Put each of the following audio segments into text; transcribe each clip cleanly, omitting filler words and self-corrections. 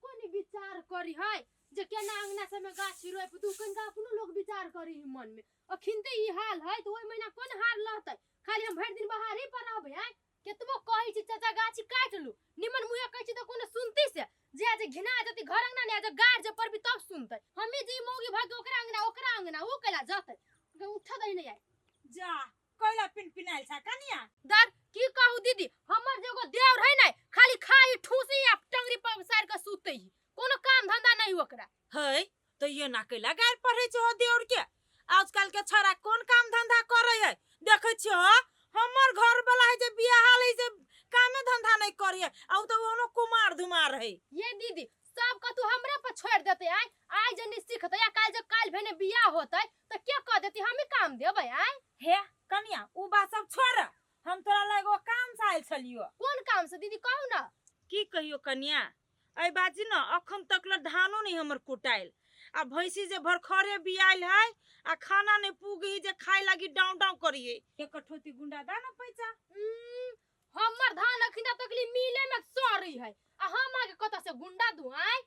कनिको नहीं विचार करी है जे केना अंगना सब में गाछी रोपि दू, कनिका अपनो लोग विचार करी है मन में। अखिनते ई हाल है तो ओहि महीना कोन हाल रहतै? खाली हम भरि दिन बाहरे पर रहबै। आय केतबो कहै छी चाचा गाछी काटि लू, निमन मुँहे कहै छी तऽ कोनो सुनती से जे जे घिना जतै घर अंगना ने जे गाड़ जे पड़बी तब सुनतै। हमे जे ई मौगी भऽ के ओकरा अंगना ओकरा अंगना ओ कैला जतै, उठऽ दही नहि आइ। जा कैला पिन पिनायल छा कनिया? दर की कहू दीदी, हमर जे एगो देवर है ने खाली खाई ठूसी आ टंगरी पर सारि के सुतै, कोनो काम धंधा नहीं ओकरा है। तो ये ना कैला गारि पढ़ै छो देवर के? आजकल के छोरा कोन काम धंधा करे है, देखै छियो हमर घर वाला है जे बियाह है जे कामे धंधा नहीं करे है, आ उ तो ओहनो कुमार धुमार है। ये दीदी सब कतू हमरे पर छोड़ देते। आय आय जे नहीं सीखते या काल जे काल भेने बियाह होते तो के कह देती हम ही काम देबै। आय हे कनिया, उ बात सब छोड़, हम तोरा लग एगो काम से आयल छलियो। कोन काम से दीदी, कहू ना। की कहियो कनिया, एहि बाजी न अखन तक ल धानो नहीं हमर कुटाइल, आ भैंसी जे भरखरे बियाइल है, आ खाना नहीं पुगही जे खाए लागी डाउन डाउन करिए। एक कठौती गुंडा दा न पैसा। हमर धान अखन तक मिले में सड़ी है आ हम आगे कतऽ से गुंडा दू? आय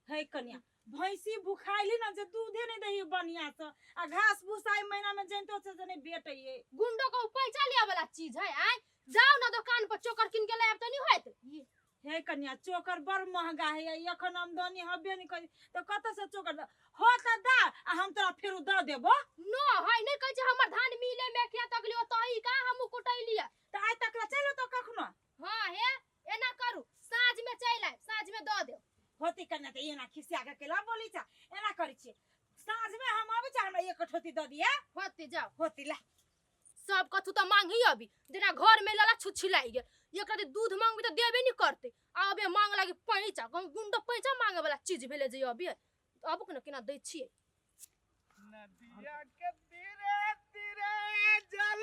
है कनिया, भैंसी भुखाइली न जे दूधे नहीं दही बढ़िया से, आ घास भूसा एहि महीना में जनितो से जे नहीं भेटैये। गुंडो को पैसा लिया वाला चीज है? आय जाओ ना दुकान पर चोकर किन के लायब त नहीं होयत। हे कनिया, चोकर बड़ महंगा है, एखन आमदनी हबे नहीं करी तो कतऽ से चोकर हो त दा आ हम तोरा फेरू दऽ देबो। नो है नहीं कहै छै हमर धान मिले में किया तकली ओतही का हम कुटैलिए। त आइ तक चलो तो कखनो। हां हे एना करू, साँझ में चलि आयब, साँझ में दऽ देब। होती कन्या, त एना खिसिया के केला बोली छा? एना करै छियै, साँझ में हम अबै छी, हमरा एक कठौती दऽ दिया। होती जाओ। होती ला। सब कथू तो मांगी अभी जेना घर में लला छुछिलाई गेल, एक राति दूध मांगबी तो देबे नहीं करते, आ अबे मांग लागी पैसा, कहूं गुंडो पैसा मांगे वाला चीज भेले जे अभी अब केना केना दै छियै। नदिया के तीरे तीरे जल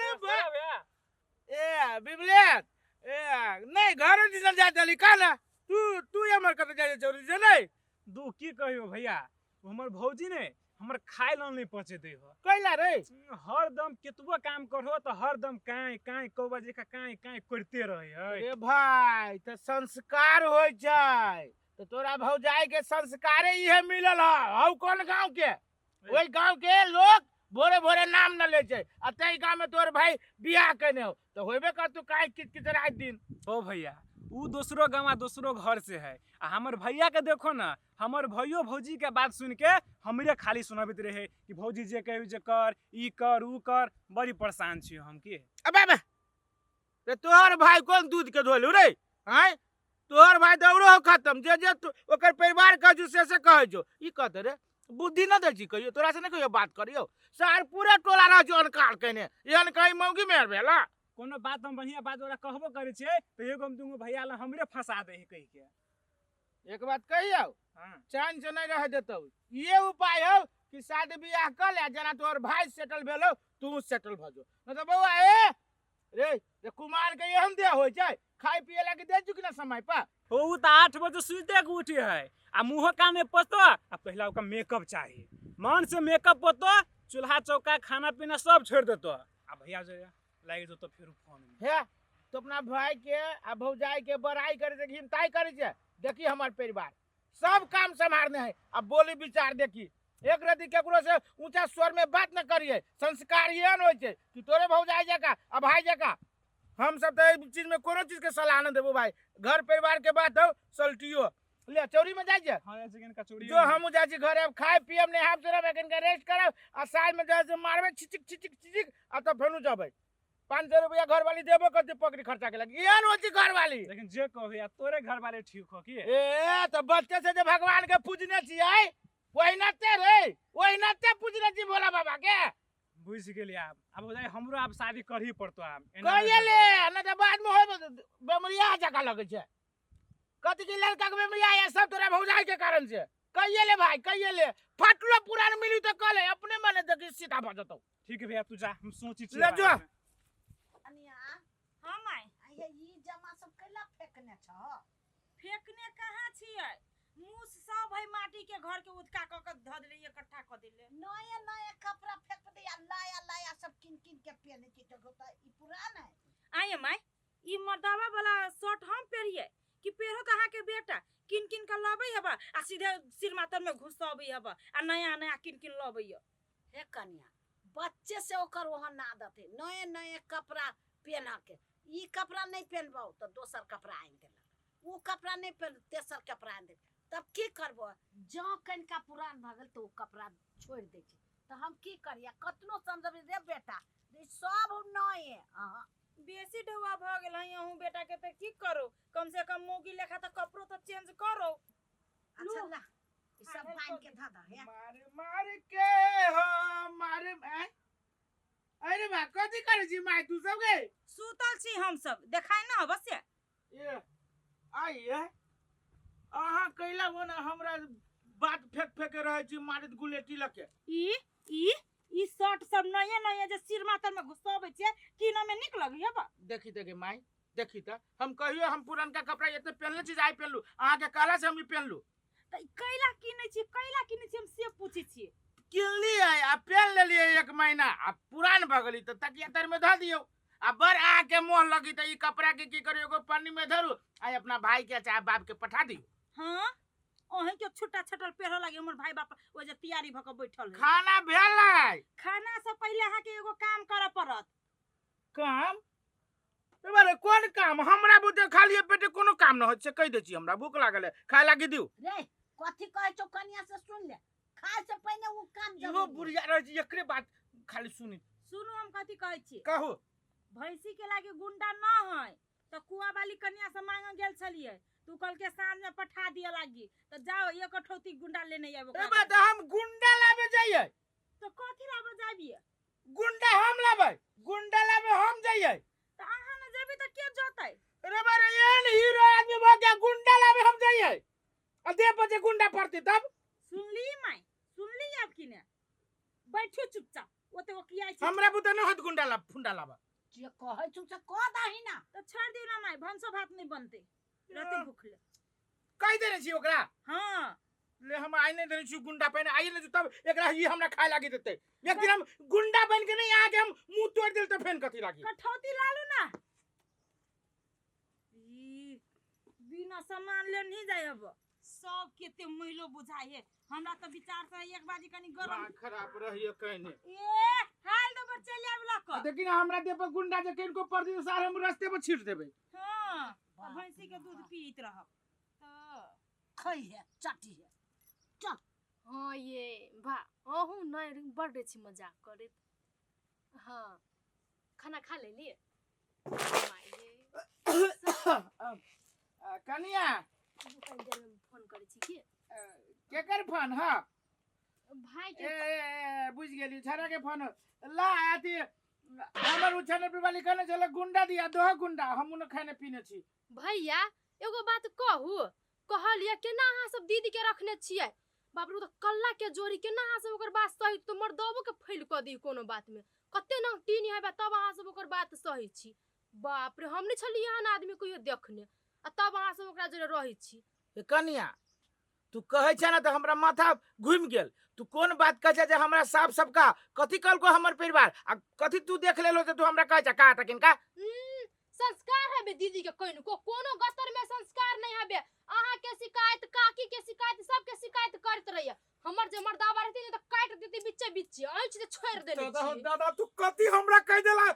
ए बिबलेट ए नहीं घर दिसन जा चली का ना तू तू हमर कत जाय चौरी से नहीं दू की कहियो भैया, हमर भौजी ने हमर खाए ला नहीं पचे दे हो। कैला रे? हरदम केतबो काम करहो तो हरदम काई काई कौवा जेका काई काई करते रहे है। रे भाई त संस्कार होय छै, तो तोरा भौजाई के संस्कारे इहे मिलल ह। हौ कोन गांव के? ओहि गांव के लोग भोरे भोरे नाम न ले छै, आ तै गांव में तोर भाई बियाह केने हो तो होबे कर तू काहे किच किच रात दिन। ओ भैया, उ दोसरो गांव आ दोसरो घर से है, आ हमर भैया के देखो ना, हमर भैयो भौजी के बात सुन के हमरे खाली सुनाबैत रहे कि भौजी जे कहे जे कर, ई कर ऊ कर, बड़ी परेशान छी हम की। अबे बे रे तोहर भाई कोन दूध के धोलू रे? आय तोहर भाई दौड़ो हो खत्म, जे जे ओकर परिवार कहै छौ से से कहै छौ। ई कहते रे बुद्धि न दै छी कहियो, तोरा से नहीं कहियो बात करियो, सार पूरा टोला रह छौ अनकार केने, एहन कहीं मौगी मेहर भेला। कोनो बात हम बढ़िया बात वाला कहबो करै छियै तऽ एगो हम दूगो भैया ला हमरे फंसा दे है कहि के। एक बात कहियौ? हाँ। चैन से नहीं रह देतौ, ये उपाय हौ कि शादी बियाह कर ले, जेना तोहर भाई सेटल भेलौ तू सेटल भऽ जो, नहीं तो बौआ ए रे रे कुमार के एहन दे होइ छै, खाय पिए लागी दे चुकी ना समय पर। ओ तऽ 8 बजे सुते के उठे है, आ मुँह कान में पोतो, आ पहला ओकरा मेकअप चाही, मन से मेकअप पोतो, चूल्हा चौका खाना पीना सब छोड़ देतो, आ भैया जो लागि जेतो फेर फोन में। हे तो अपना भाई के आ भौजाई के बड़ाई करे छै, हिमताई करे छै, देखी हमर परिवार सब काम संभालने है, अब बोली विचार देखी एक रति केकरो से ऊंचा स्वर में बात न करिए, संस्कार एहन होइ छै कि तोरे भौजाई जका आ भाई जका हम सब तऽ एहि चीज में कोनो चीज के सलाह न देबो भाई, घर परिवार के बात हो सल्टियो ले चौरी में जाइ छै। हाँ, ऐसे कन कचौड़ी जो हम जाइ छी घरे, अब खाय पियब नहायब सोनायब, एखन के रेस्ट करब आ साँझ में जाइ से मारबै छिचिक छिचिक छिचिक आ तब फेनु जबै। 500 रुपया घरवाली देबो करतै पकड़ी खर्चा के लगी, एहन होइ छै घरवाली। लेकिन जे कहू यार तोरे घरवाली ठीक हो की? ए तऽ बच्चे से जे भगवान के पूजने छियै ओहिनाते रे, ओहिनाते पूजने छी भोला बाबा के। बुझि गेलियै आब, आब हो जाइ हमरो आब शादी करही पड़तो आब। एना कहिए नहि ले, नहि तऽ बाद में होय बेमरिया जकाँ लगै छै। कथी के लड़का के बेमरिया है सब तोरा भौजाई के कारण से। कहिए ले भाई, कहिए ले, फटलो पुरान मिली तो कह ले, अपने मने देखी सीधा भऽ जेतौ। ठीक है भैया तू जा, हम सोची छी ले जो। अनिया। हाँ my. आये ई जमा सब कैला फेकने छह? फेकने कहाँ छियै, मूस सब है माटी के घर के उदका क के धऽ देले, इकट्ठा क देले। नया नया कपड़ा फेक दे आ नया नया सब किन किन के पहने छी तो गोता ई पुरान है। आये my, ई मर्दावा वाला शर्ट हम पेरिए कि पेरो तो अहाँ के बेटा? किन किन के लबै हबा आ सीधे सिरमातर में घुसबै हबा आ नया नया किन किन लबै। हे कनिया, बच्चे से ओकर ओहन आदत है, नए नए कपड़ा पहना के। ई कपड़ा नहीं पहनबो तो दोसर कपड़ा आनि देलक, ओ कपड़ा नहीं पहन तेसर कपड़ा आनि देलक। तब की करबो? जँ कनिका पुरान भऽ गेल तऽ ओ कपड़ा छोड़ि दै छै। तऽ हम की करियै? कतनो समझबै रे बेटा, ई सब नए। अहाँ बेसी ढौआ भऽ गेल है अहूँ बेटा के, तऽ की करो? कम से कम मौगी लेखा तऽ कपड़ो तऽ चेंज करो। अच्छा ला, ई सब बान्हि के धऽ दह। मार मार के हो मार। आँय? अरे बा, कथी करै छी माय तू सब गे? सुतल छी हम सब, देखाय ना अवश्य। ए आइए, अहाँ कैला हो ना हमरा बात फेंक फेंक के रहै छी मारैत गुलेटी लके? ई ई ई शर्ट सब नये नये जे सिर मातर में घुसबै छियै, किनऽ में नीक लगैया बा? देखी तऽ गे माय, देखी तऽ, हम कहियो हम पुरनका कपड़ा एते पहनले छी जे आइ पहनलू? अहाँके कहला से हम ई पहनलू। तऽ ई कैला किनै छी, कैला किनै छी, हम से पूछै छी। किनलियै आ पहन लेलियै एक महीना आ पुरान भऽ गेली तऽ तकिया तर में धऽ दियौ। आ बड़ अहाँके मोह लगी तऽ ई कपड़ा के की करू? एगो पन्नी में धरू आ अपना भाई के चाहे बाप के पठा दियौ। हाँ, अहीं के छुट्टा छटल पेहरऽ लागे। हमर भाई बाप ओ जे तैयारी भऽ के बैठल है। खाना भेलै? खाना से पहिले अहाँके एगो काम करऽ पड़त। काम? एबारे कोन काम? हमरा बुते खाली पेटे कोनो काम न होत से कहि दै छी। हमरा भूख लागल है, खाय लागी दियौ। रे, कथी कहै छौ कनिया से सुन ले। खाय से पहिने उ काम इहो जरूरी। बुढ़िया रहै छै, एकरे बात खाली सुनी। सुनू, हम कथी कहै छी। कहू। भैंसी के लागे गुंडा न है तऽ कुआ वाली कन्या से मांगे गेल छलियै, तू कहलके साँझ में पठा दिए लागी। तऽ जाओ, एक अठौती गुंडा लेने आबो। ए बात हम गुंडा लाबे जाइए? तऽ कथी लाबे जाबिए? गुंडा हम लाबै? गुंडा लाबे हम जाइए? तऽ अहाँ न जेबै तऽ के जोतै? रे बारे, एहन हीरो आदमी भऽ गया, गुंडा लाबे हम जाइए आ देह पर जे गुंडा पड़तै तब? सुनली माय, सुनली? आब की ने बैठू चुपचाप, ओते ओकियाइ छी। हमरा बुते न होत गुंडा ला फुंडा लाबा। जे कहै छौ से कह दही ना। तऽ छोड़ि दियौ ना माय, भनसो भात नहि बनतै, रहतै भूखले। कहि देने छी ओकरा? हाँ। ले, हम आइ नहि देने छी गुंडा पहिने आइ नहि, तब एकरा ई हमरा खाय लागी देतै। एक दिन हम गुंडा बन के नहीं आके हम मुंह तोड़ देल तऽ फेन कथी लागी? कठौती लालू ना, ई बिना सामान ले नहीं जाय। अब सब केते महिलो बुझाइ है हमरा तऽ विचार से एक बाजी कनी गरम दिमाग खराब रहिए कहने। ए हाल दबर चलि आबि लऽ कऽ। देखी ना, हमरा देह पर गुंडा जे किनको पड़ दियौ सार हम रास्ते पर छीट देबै। हाँ, आ भैंसी के दूध पीत रहब तऽ खै है, चटी है। हाँ ये बा, अहूँ नहि बड्ड छी मजाक करैत। हाँ, खाना खा लेलियै माय गे? कनिया, कनि देरमे फोन करै छी की। केकर फोन? हाँ। भाई ए के। ए, ए, बुझि गेली, छड़ा के फोन। ला अथी हमर उछाने पर वाली कहने छले गुंडा दिया दोह गुंडा, हमहूँ न खाने पीने छी। भैया, एगो बात कहू? कहलियै केना अहाँ सब दीदी के रखने छियै? बाप रे, ओ तऽ कल्ला के जोड़ी। केना अहाँ सब ओकर बात सही तो मर्दबो के फैल कऽ दी कोनो बात में। कते न टीन हेबे तब अहाँ सब ओकर बात सही छी। बाप रे, हम नहि छलियै एहन आदमी कहियो देखने आ तब अहाँ सब ओकरा जोड़े रहै छी। ए कनिया, तू कहै छै ने तऽ हमरा माथा घुमि गेल। तू कोन बात कहै छै जे हमरा साफ सबका कथी कहलको हमर परिवार आ कथी तू देख लेलो जे तू हमरा कहै छै का तकिन का? संस्कार हबे दीदी के कनिको, कोनो गतर में संस्कार नहीं हबे। अहाँ के शिकायत, काकी के शिकायत, सबके शिकायत करत रहिए। हमर जे मर्दाबा रहती ने तऽ काटि देती बीचे बीचे, ऐंच जे छोड़ि देने दादा छी। दादा, तू कथी हमरा कहि देला?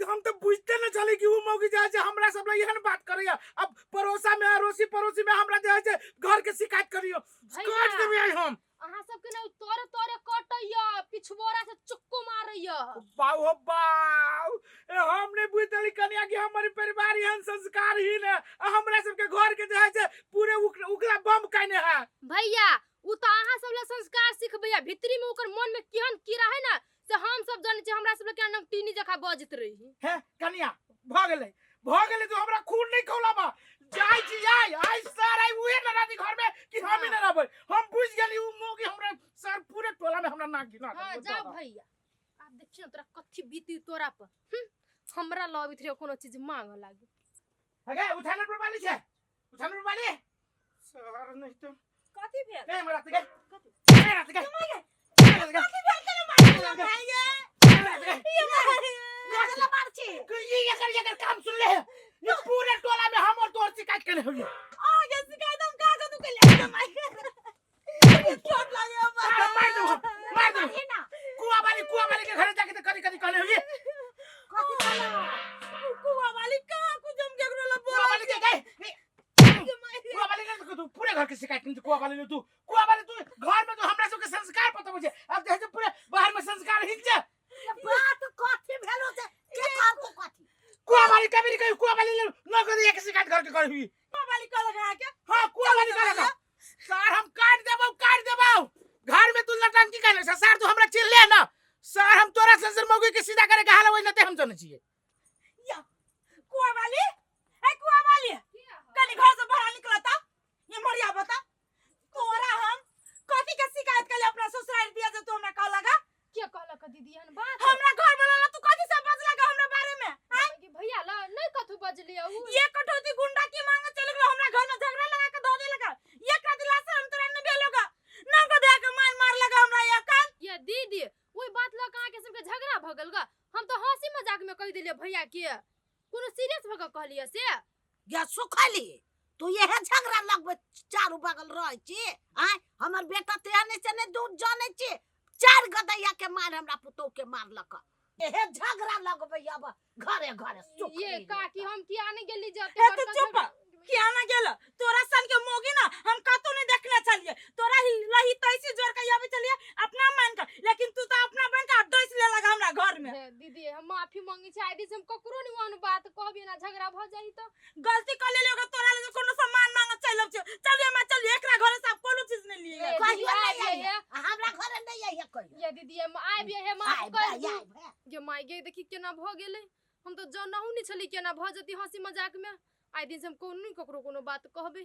हम तऽ बुझते न छली कि उ मौगी जे है से हमरा सब लग एहन बात करैया। अब पड़ोसा में अड़ोसी पड़ोसी में हमरा जे है से घर के शिकायत करियो। काट भैया, देबै आइ हम। अहाँ सबके ने तोरे तोरे कटैया, पिछबोरा से चुक्को मारैया। बाऊ हो बाऊ, ए हम नहीं बुझतली कनिया कि हमर परिवार एहन संस्कारहीन है आ हमरा सबके घर के जे है से पूरे उकला बम कइने है। भैया, उ तऽ अहाँ सब लए संस्कार सिखबैया, भीतरी में ओकर मन में केहन कीड़ा है ना से हम सब जानै छी। हमरा सब लए केना टीनी जकाँ बजैत रही। हे कनिया, भऽ गेलै, भऽ गेलै, तू हमरा खून नहीं खौलाबा। जाइ छी आइ, आइ सर I उहे न रहती घर में कि हम ही न रहबै। हम बुझ गेली, उ मौगी हमरा सर पूरे टोला में हमरा नाक घिना हाँ देलकै। जाओ भैया, आब देखियो तोरा कथी बीती तोरा पर। हमरा लबित रहे कोनो चीज मांगऽ लागी। अगे उठाने पर वाली छै, उठाने पर वाली सर नहीं तो कथी भेल? ए हमरा गए, कथी? ए रात गए, कथी भेल? केना मारलियै भाइये? कथी मार छी? ये एकर एकर काम सुन ले, ये पूरे टोला में हम और तोर शिकायत केने होइए। अहाँके शिकायत हम कहाँ कतौ के तू पूरे घर के शिकायत केने कुआ वाले ले तू कुआ वाले तू घर में तो हमरा सबके संस्कार पता बुझे अब देख जे पूरे बाहर में संस्कार हिल जा। बात कथी भेलो से के कहलको कथी? कुआ वाली कभी नहीं कही कुआ वाले ले न कर एक शिकायत घर के करही। कुआ वाली कहलक अहाँके? हां कुआ वाली कहलक। सर हम काट देबौ काट देबौ। घर में तू नटंकी करे सर तू हमरा चिल्ले ना सर हम तोरा ससुर मौगी के सीधा करे के हाल ओइ नते हम जने छिए। या कुआ वाली ए कुआ वाली कनी घर से बाहर निकलता ये मरिया बता तोरा हम कथी के शिकायत कले अपना ससुराल दिया जे तू हमरा कहलक? के कहलक दीदी एहन बात? हमरा घर वाला ला तू कथी से बजलक हमरा बारे में? कि भैया ला नहीं कथू बजलिए उ ये कटौती गुंडा की मांग चल गेलो हमरा घर में झगड़ा लगा के धो देलक। ये कथी ला से हम तोरा न भेलोगा न को दे के मार मार लगा हमरा ये कान। ये दीदी ओई बात ल के अहाँके सबके झगड़ा भ गेल गा? हम तो हंसी मजाक में कहि देलिए भैया के, कोनो सीरियस भ के कहलिए से? या सुखली तू यहे झगड़ा लगबे चारू बगल रहै छी आय हमर बेटा ते नहि छै ने दूध जानै छी चार गदैया के मार हमरा पुतोह के मारलक। एहे झगड़ा लगबे अब घरे घरे सुख। ये काकी हम किया नहीं गेली जते हे तू चुप किया ना गेल? तोरा सन के मोगी ना हम कतौ नहीं देखने छलिए। तोरा ही रही तैसी जोर के आबे छलिए अपना मान के, लेकिन तू तो अपना बन के डोस ले लगा हमरा घर में। दीदी हम माफी मांगे छी आइ से हम ककरो नहीं ओहन बात कहबे ना झगड़ा भ जाई तो गलती कर लेलियो के तोरा ले कोनो सामान मांगे चलब छै। चलिए मैं चलिए एकरा घर से कोनो चीज नहीं लिए। कहियो नहीं आइए हमरा घर नहीं आइए कहियो। ये दीदी हम आबि हे माफ कर दू। ये माय गे देखी केना भ गेलै। हम तो जानहु नहीं छली केना भ जती हंसी मजाक में। आइ दिन से हम कोनो ककरो कोनो बात कहबे।